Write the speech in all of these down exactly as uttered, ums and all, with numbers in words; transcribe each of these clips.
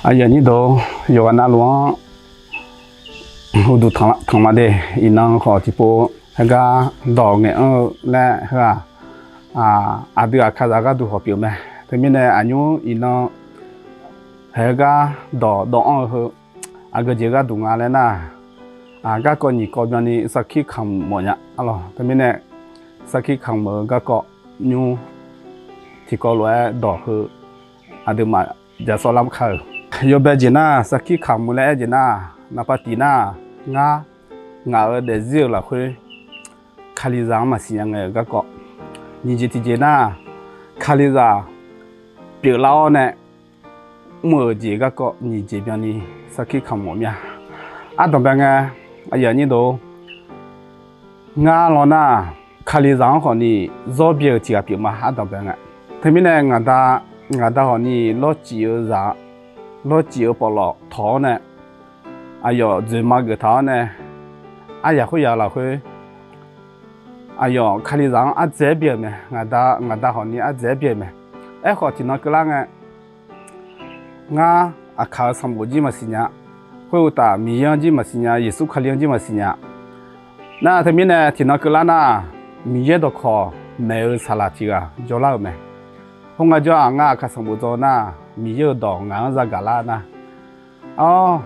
Aqyuif aqnyir deuq-or, yawqghaq navluf-anr uqduq tanq ma de. Iqnan khawf tiqpov heugar dawq ngaeq-anr-eu laer heu-aq, aqdui aqkaqzaq gharduq hawq pyeuf mae. Teumirnae aqnymr iqnan heugar dawq dawv-anr-eu heu aqgeu jeq gharduq nga laer nar, garkawv nyiq kawv byanni sarkir kamq mawf nya-a lawq. Teumirnae sarkir kamq-eu garkawv nymr tiqkawv lof-aer dawq heu aqduimaf ja sawr lar kar-euq. Yawbae jeq nar sarkir kamq-eu laer aer jeq nar, naqpav tiq nar, ngar ngaq-euq daefzir-euq lafkhoer Kalizaq-anr maqsiq nya ngae-euq garkawv. Nyiq jeq tiqjeq nar, Kalizaq pyeuflar-awr nae mr-euq jeq garkawv nyiq jeq byanni sarkir kamq mawf mir-a. Ardanqbae ngae, aqyuif aqnyir deuq-or, ngar lawr nar, Kalizaq-anr khawfni zawr byae-euq tiq ghaq pyeuf ma. Ardanqbae ngae, teumirnae ngaq da, ngaq da khawfni lawrcif-eu zaq, lawrcif-eu pawflawf tawq-awr nae, aqyawf dzoeqma geuf taq-awr nae, aryaq khoeryaq lafkhoer aqyawf Kalizaq-anr ardzaeq-aer byae-euq mae. Ngaq da, ngaq da khawfni ardzaeq-aer byae-euq mae. Aerkhawf tiqnan keuvlar ngae, ngar aqkaq-euq sanqbof jir maqsiq nya. Khoeruqtaf Miqyaer-anr jir maqsiq nya, Yeqsur Kali-anr jir maqsiq nya. Nar teumirnae tiqnan keuvlar nar, Miqyaer dawqkawq maeq-eu saqlaq tiq ghaq jawrlar-euq mae. Khoerngae jawr-aq, ngar aqkaq sanqbof dzaw nar, Miqyaer-euq dawq ngaq-anr zagaq lar nar, awr,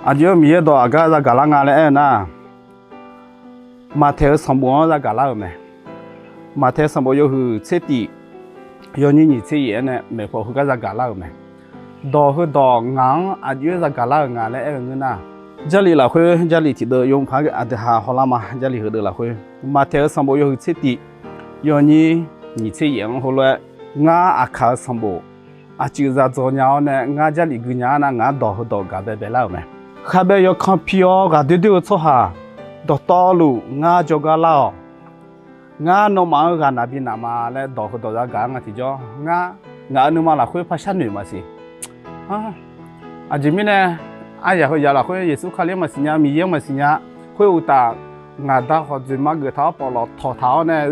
aqjox-aer Miqyaer dawq aqgar zagaq lar nga laer aer-eu nar, Maqtaeq-euq sanqbof-anr zagaq lar-euq mae. Maqtaeq sanqbof yawhuiq tser tif, yawnyir nyiq tser yaef-aer nae maeqpaw heugar zagaq lar-euq mae. Dawq heudawq ngaq-anr aqjox-aer zagaq lar-euq nga laer aer-eu ngeur nar, Jarlif lafkhoer, Jarlif tiqdeuv yawmuiq paq aqdui ha hawlar ma. Jarlif heudeuv lafkhoer, Maqtaeq-euq sanqbof yawhuiq tser tif, yawnyir nyiq tser yaef-anr heulof-aer, ngar aqkaq-euq sanqbof aqcuiv za dzaw nya-awr nae ngar Jarlif gui nya-a nar, ngaq-anr dawq heudawq gaq baebae lar-euq mae. Khabae yawkan pi-awr ghaqdoer doer-eu tsawrhaq dawqtawvluf ngar jawrgar lar-awq. Ngar nawmaf-anr ghaq naq bi naq ma laer dawq heudawq zagaq-a nga tiqjawr, ngar ngaq-euq nuima lafkhoer par sharnoeq maqsiq. Aqjeq mirnae, aryaq heuyaq lafkhoer Yeqsur Kali-anr maqsiq nya, Miqyaer-anr maqsiq nya. Khoeruqtaf, ngaq da khawf dzoeqma geuf taq-awr pawflawf tawq taq-awr nae,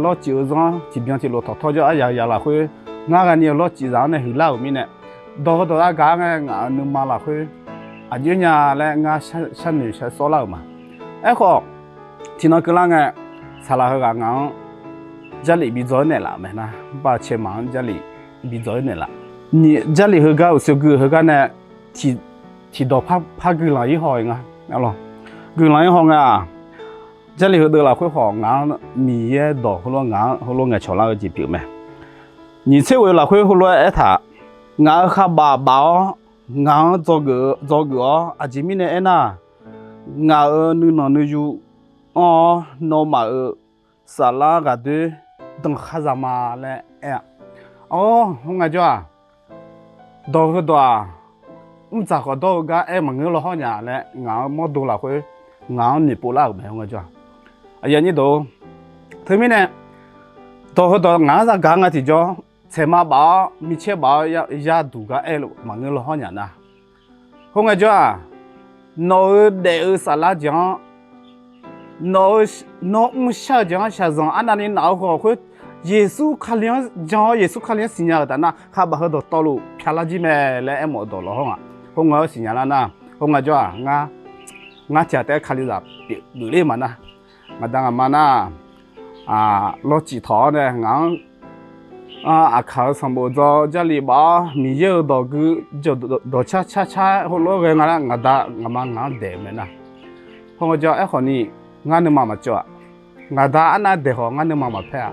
lawrcif-eu zanr tiqbyan tiqlof tawq tawr jawr aryaq heuyaq lafkhoer, ngar ghaeni-eu lawrcif zaq-anr nae huiqlar-euq mirnae, dawq heudawq zagaq-a ngae ngaq-euq nuima lafkhoer aqjox nya laer ngar sharnoeq shar sawr lar-euq ma. Aerkhawf, tiqnan keuvlar ngae, saqlaq heughaq ngaq-anr Jarlif bi dzaw-aer naeqlaf-euq mae nar, bav cae maq-anr Jarlif bi dzaw-aer naeqlaf. Jarlif heugar uqshoe gui-euq heugar nae tiqdawq par guiqlanq-ir haw-eu nga. Guiqlanq-ir haw ngae-aq, Jarlif heudeuv lafkhoer khawf ngaq-anr Miqyaer dawq heulof ngaq-anr heulof ngaeqcawq lar-eu jeq pyeuf mae. Nyiq tser ghof-eu lafkhoer heulof-aer aertaq, ngaq-euq kharbaf baf-awr ngaq-anr dzawgeuf-awr, aqjeq mirnae aernar, ngaq-euq nuinanq nuiyu anr-awr nawmaf-euq saflar ghaqdoer danqkhar za ma laer aer-a. Awr, khoerngae jawr-aq, dawq heudawq-aq, mrdzaq khawf dawr-eu gar aer maqngeur law hawr nya laer ngaq-euq mawrdo lafkhoer ngaq-anr noeqpov lar-euq mae. Khoerngae jawr-aq, aqyuif aqnyir deuq-or, teumirnae dawq heudawq ngaq-anr zagaq nga tiqjawr, tsaeqma baf-awr micaer baf-awr yaduq gar aer-eu maqngeur law hawr nya nar, khoerngae jawr-aq, nawq-euq daef-eu saflar jeq-anr, nawq-eu, nawr mrshar-eu jeq-anr shaqzanq arnavni naf-eu khawf khoer, Yeqsur Kali-anr jan-awr Yeqsur Kali-anr siqnya-euq taf nar, kharbaf heudawq tawvluf pyavlar jir mae laer aermawf-eu dawq law hawr nga. Khoerngae-awr siqnya lar nar, khoerngae jawr-aq, ngar tiqghaq taef-aer Kalizaq pyeufgeuf ler ma nar, ngaqda ngaqma nar, lawrcif tawq-awr nae ngaq-anr aqkaq-euq sanqbof dzaw, Jarlif baf-awr Miqyaer-euq dawq gui, dawqcar car car heulof-aer ghae nga nar, ngaqda ngaqma ngaq-anr daeq-euq mae nar. Khoerngae jawr-aq, aerkhawfni ngar nuima maqcawv-aq. Ngaqda arnav daeq khawf ngar nuima maqpaer-a.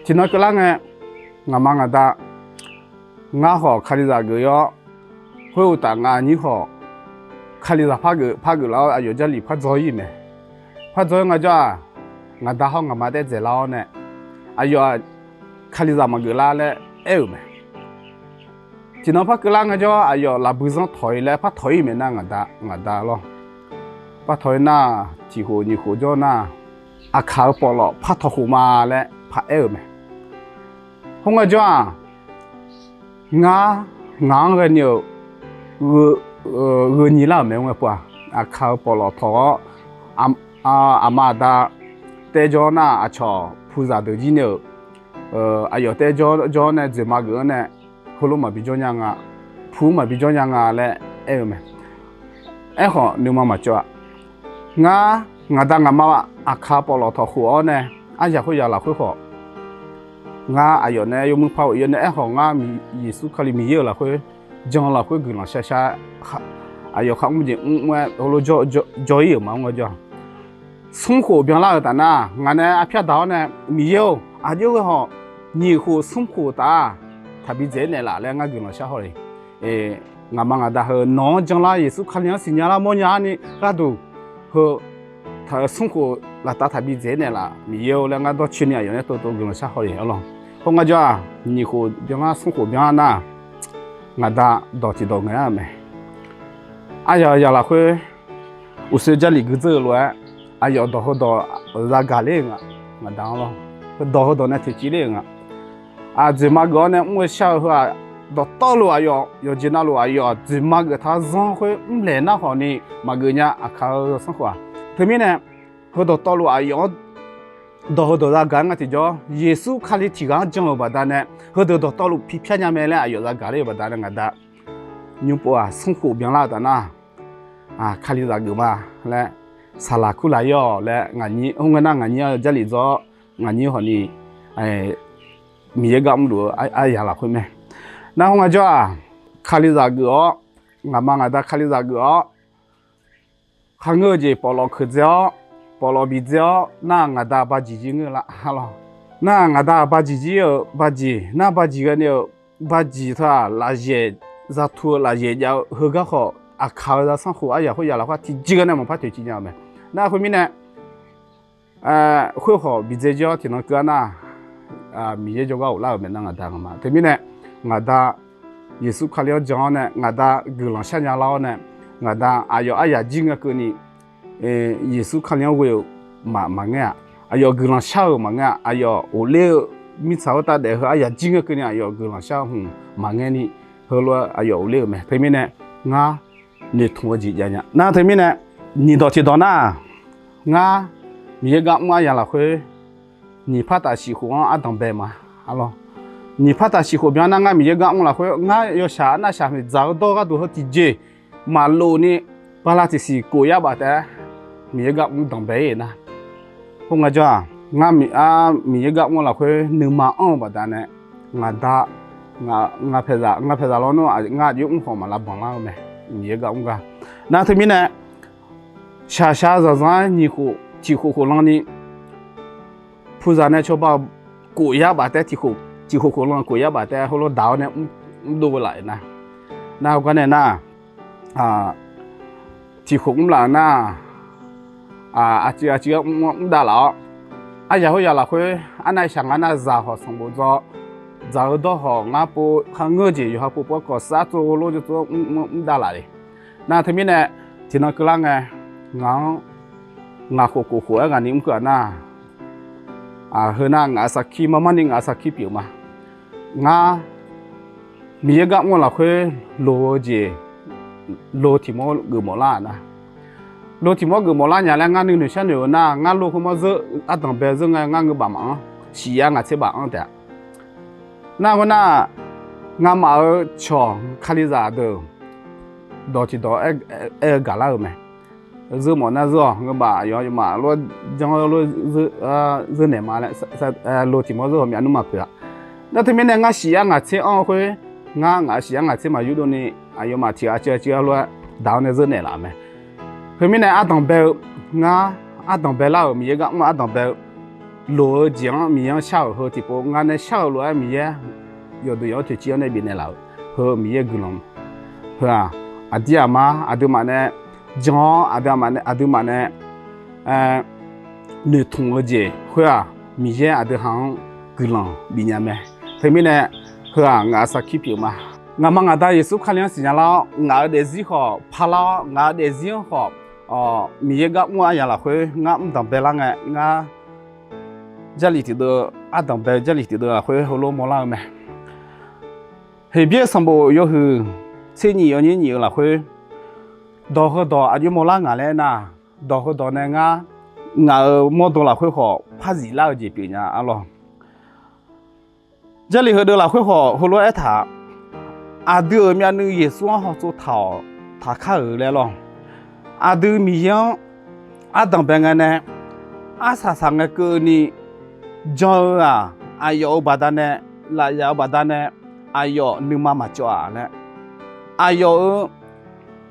Tiqnan keuvlar ngae, ngaqma ngaqda, ngar khawf Kalizaq geuf-awr, khoeruqtaf ngaq nyir khawf Kalizaq par geuf par geuf lar-awr aqyawf Jarlif par dzaw-ir mae. Par dzaw-ir nga jawr-aq, ngaqda hawr ngaqma daer dzaeqlar-awr nae, aqyawf-aq Kalizaq maqgeuf lar laer aer-euq mae. Tiqnan par keuvlar ngae jawr, aqyawf lafbui zanr tawq-ir laer par tawq-ir mae nar, ngaqda lawr. Par tawq-ir nar, tiq khof nyiq khof jawr nar, aqkaq-eu pawflawf par tawq khof ma laer paraer-euq mae. Khoerngae jawr-aq, ngar, ngaq-anr ghaeni-euq gheu nyiq lar-euq mae. Khoerngae pov-aq, aqkaq-eu pawflawf tawq-awr, aqma aqda taer jawr nar, aqcawq puzaq deuq jir nae-euq, aqyawf taer jawr jawr-awr nae dzoeqma geuf-anr nae, heulof maqbi jawr nya nga, pu maqbi jawr nya nga laer aer-eu mae. Aerkhawf nuima maqcawv-a. Ngar, ngaqda ngaqma aqkaq pawflawf tawqkhof-awr nae, aryaq khoeryaq lafkhoer khawf, ngar aqyawf nae yawmuiq par-eu yawnae aerkhawf ngar Yeqsur Kali Miqyaer-euq lafkhoer, jan-eu lafkhoer guiqlanq shar shar, aqyawf kharmr jeq mr mr-aer heulof jawr-ir-euq ma mr-a jawr-aq. Smrkhof byanlar-euq taf nar, ngaq nae arpyar daq-awr nae, Miqyaer-or, aqjox ghae hawq, nyiq khof smrkhof taf-aq, taqbi dzaeq-aer naeqlaf laer ngar guiqlanq shar haw le. Ngaqma ngaqda heu nawq-anr janlar, Yeqsur Kali-anr siqnya lar mawrnya-ar ni gharduq, heu taq-eu smrkhof laftav taqbi dzaeq-aer naeqlaf Miqyaer-or laer ngar dawrcoeni aqyawf nae tov tov guiqlanq shar haw le arlawq. Khoerngae jawr-aq, nyiq khof byanlar smrkhof byanlar nar, ngaqda dawq tiqdawq ngaeq-ar-euq mae. Aryaq yaq lafkhoer uqshoe Jarlif guidzeur-eu lof-aer, aqyawf dawq heudawq zagaq ler-euq nga, ngaqda-anr lawr, dawq heudawq nae toeqciv ler-euq nga. Aqdzoeq ma geuf-awr nae mr-eu shar-eu heu-aq, dawqtawvluf aqyawf yawqjeq navluf aqyawf aqdzoeq ma geuf taq-awr zanr khoer mrlaeq nar khawf ni maqgeuf nya aqkaq-eu zanrsanrkhof-aq. Teumirnae, heu dawqtawvluf aqyawf-anr dawq heudawq zagaq-aer nga tiqjawr, Yeqsur Kali tiq ghaq-anr jan-euq baqdanae, heudeuq dawqtawvluf pi pyar nya mae laer aqyawf zagaq ler-euq baqdanae ngaqda nymr pov-aq, smrkhof byanlar-eu taf nar, Kalizaq geuf ma laer, saqlaq kurlaq-ir-awq laer ngaqnyir, khoerngae nar ngaqnyir-anr Jarlif dzawr-awr, ngaqnyir hawq ni Miqyaer gar mrluf-eu aryaq lafkhoer mae. Nar khoerngae jawr-aq, Kalizaq geuf-awr, ngaqma ngaqda Kalizaq geuf-awr, kharngeur-eu jeq pawflawf keuqdzae-awr, pawflawf bidzae-awr nar ngaqda bajiq jir ngeur lar arlawq. Nar ngaqda bajiq jir-euq bajiq nar bajiq ghae ni-euq bajiq teu-aq lafyaeq, zatu-eu lafyaeq jav-eu heugar khawf aqkaq-eu zanrsanrkhof aryaq khoeryaq lafkhoer tiqjeq ghae nae maqpar toeqciv nya-eu mae. Nar khoermirnae, khoer khawf bidzae jir-awr tiqnan keuv-ar nar, Miqyaer jawrgar ghoflar-euq mae nar ngaqda ngaqma. Teumirnae, ngaqda Yeqsur Kali-anr jan-awr nae ngaqda guiqlanq sharnya lar-awr nae, ngaqda aqyawf aryaq jir ngae keuvni Yeqsur Kali-anr ghoe-euq maqngaer-aq, aqyawf guiqlanq shar-euq maqngaer-aq, aqyawf ghofler-eu mirtsaq khoertav daef heu aryaq jir ngae keuvni aqyawf guiqlanq shar-eu hmq maqngaer ni, heulof-aer aqyawf ghofler-euq mae. Teumirnae, ngar noeqtmq-eu jeq jav nya. Nar teumirnae, nyiq dawq tiqdawq nar, ngar Miqyaer gar mr aryaq lafkhoer, nyiq par taf siq khof-anr ardanq bae ma arlawq. Nyiq par taf siq khof byan nar ngar Miqyaer gar mr lafkhoer ngar yawshaq arnavshaq maeqdzaq-eu dawr gharduq heu tiqjeq maqlof ni bala tiqsiq kof yar baf taef-aer Miqyaer gar mr danqbae-ir nar, khoerngae jawr-aq, ngar Miqyaer gar mr lafkhoer nuima anr-eu baqdanae, ngaqda, ngaq paeqzaq, ngaq paeqzaq lawnmr ngar aqjox mr khawf maq lavbanq lar-eu mae. Miqyaer gar mr gar nar teumirnae, shaqshaq zanqzanq-aer nyiq khof tiq khof khof lan ni, puzaq nae cawba kof yar baf taef-aer tiq khof khof lan kof yar baf taef-aer heulof daq-awr nae mrdov-eu laf-euq nar, nar heugar nae nar, tiq khof mr laf-euq nar, aqciv aqciv-aer mr mr dav laf-awr, aryaq khoeryaq lafkhoer arnav shaq nga nar zaq hawq sanqbof dzaw, dzaq-eu dawr hawq ngar pov kharngeur jeq yawqha pov pov-aer kawq sar tsov heulof jawr tsov mr mr dav laf le. Nar teumirnae, tiqnan keuvlar ngae, ngaq-anr ngaq khof kof khof-aer ghaq ni mr keuv-aq nar, heu nar ngaq-euq sarkir marmar ni ngaq-euq sarkir pyeuf ma. Ngar Miqyaer gar mr-eu lafkhoer loq-eu jeq, lo tiq mawr geufmawf lar-aq nar, lo tiq mawr geufmawf lar nya laer ngar nuinoeq sharnoeq-eu nar, ngar lo khoermawr zeur ardanq bae zeur ngae ngar ngeu baf maqanr, siqyav ngaq tser baf anr taef-a. Nar khoernar, ngamaf-euq cawq Kalizaq deuq dawq tiqdawq aer-eu gaqlar-euq mae. Zeur mawf nar zeur-awq, ngeubaf aqyawf yawmaf lof-aer janr-eu lof-aer zeur naeq ma laer, lo tiq mawr zeur hawq myavnuir maqpeuq-a. Nar teumirnae ngar siqyav ngaq tser anr-eu khoer, ngar ngaq siqyav ngaq tser maqyurdov ni aqyawfmaf tiq ghaq civ ghaq civ-aer lof-aer daq-awr nae zeur naeqlaf-euq mae. Khoermirnae ardanq bae-eu, ngar ardanq bae lar-euq Miqyaer gar mr-eu ardanq bae-eu loq-eu jeq-anr Miqyaer-anr shar-euq heu tiqpov ngar nae shar-euq lof-aer Miqyaer yawqdeuq yawq-anr toeqciv-awr nae bifnaeq laf-euq heu Miqyaer guiqlanq heu-aq, aqdir aqma aqduimaf nae jan-awr aqduimaf nae noeqtmq-eu jeq khoer-aq, Miqyaer aqdui ha-anr guiqlanq bifnya mae. Teumirnae heu-aq ngaq-euq sarkir pyeuf ma. Ngaqma ngaqda Yeqsur Kali-anr siqnya lar-awr ngaq-euq daefzir khawf parlar-awr ngaq-euq daefzir-anr khawf Miqyaer gar mr-eu aryaq lafkhoer ngar mr danqbae lar ngae ngar Jarlif tiqdeuv, ardanq bae-eu Jarlif tiqdeuv lafkhoer heulof mawrlar-eu mae. Heqbyaer sanqbof yawhuiq tser nyif yawnyir nyif-eu lafkhoer, dawq heudawq aqjox mawrlar ngaq laer nar, dawq heudawq nae ngar ngaq-euq mawrdo lafkhoer khawf par ziflar-eu jeq pyeufnya arlawr. Jarlif heudeuv lafkhoer khawf heulof-aer aertaq-a. aqdui-euq myavnuiv Yeqsur-anr hawtsov taq-awq taqkar-euq laer lawr. Aqdui Miqyaer-anr ardanq bae ngae nae arsaq saq ngae keuvni jan-eu-aq, aqyawf-euq baqdanae, lafyaf-eu baqdanae aqyawf nuima maqcawv-a laer, aqyawf-euq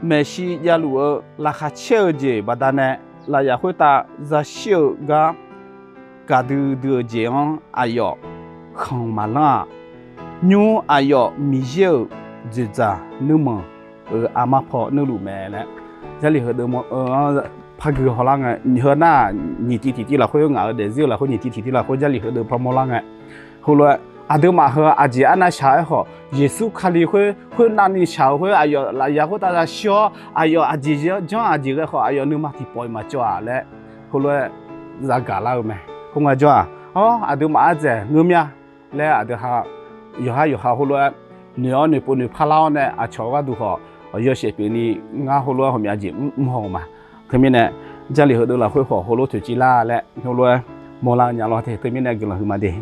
maeqshi javluf-eu laqkhaq caer-eu jeq baqdanae, lafyaf khoertav zashir-eu gar gaqdui dui-eu jeq-anr aqyawf khanq maqlanr-aq, nymr aqyawf Miqyaer-euq dzoeqdzaq nuirmanq-euq armar paw nuirluf mae laer, Jarlif heudeuq-anr par gui hawlar ngae, heu nar-aq, nyiq tiv tiqtiv lafkhoer ngaq-euq daefzir-eu lafkhoer nyiq tiv tiqtiv lafkhoer Jarlif heudeuq par mawrlar ngae, heulof-aer aqduimaf heu aqjeq arnav shaq-aer khawf, Yeqsur Kali khoer khoernavni shaq-euq khoer aqyawf lafyaf khoertav zashir-awr, aqyawf aqjeq janr aqjeq ghae khawf aqyawf nuima tiqpawf-iq maqcawv-aq laer, heulof-aer zagaq lar-eu mae. Khoerngae jawr-aq, awr, aqduimaf ardzaeq ngeur mya laer aqdui ha, yawqhar yawqha heulof-aer noeq-awr noeqpov noeqpar lar-awr nae aqcawq-eu gharduq khawf, yawshaef pyeufni ngar heulof-aer ghawqmya jeq mr haw-eu ma. Teumirnae, Jarlif heudeuq lafkhoer khawf heulof toeqciv lar laer heulof-aer mawrlar nya lawr te. Teumirnae guiqlanq huiqma de.